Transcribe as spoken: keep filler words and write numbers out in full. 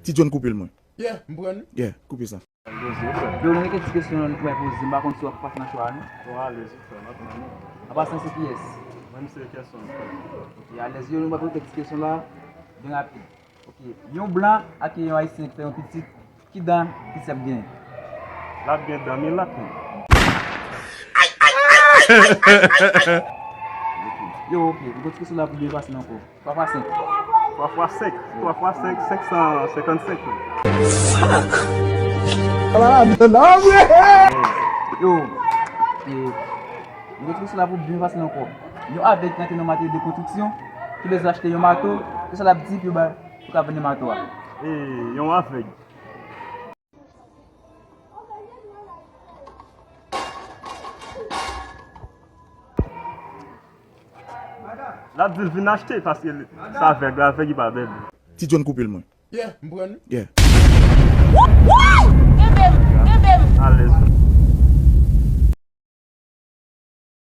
Ti John, koupe l mwen. Yeah, m pran li. Yeah, koupe sa. Yo, nou gen kèk ti kesyon pou mwen poze, m pa konn si w ap pase nan cho a non. Ou alèz, ou frè, m ap tann ou. An pasan, se kiyès? Mwen, m se Kerson, frè. Ok, alèz, yo, nou va poze kèk ti kesyon la, byen rapid. Ok, yon blan ak yon ayisyen ki fè yon pitit, ki dan pisèp gen? L ap gen dan milat, wi. Yo, ok, nou gen ti kesyon la pou byen pase nan kò. Twa fwa senk. Twa fwa senk. Twa fwa senk, senk san senkannsenk, wi. Yo, e, nou gen ti kesyon la pou byen pase nan kò. Yon avèg ki rantre nan yon atelye de konstriksyon, ki bezwen achte yon mato, se sa l ap di pou yo ba, pou ka vann li mato a. E, yon avèg. L ap di l vin achte, paske l, sa avèg la, avèg li pa bèl. Ti John, koupe l mwen. Yeah, m pran li. Yeah.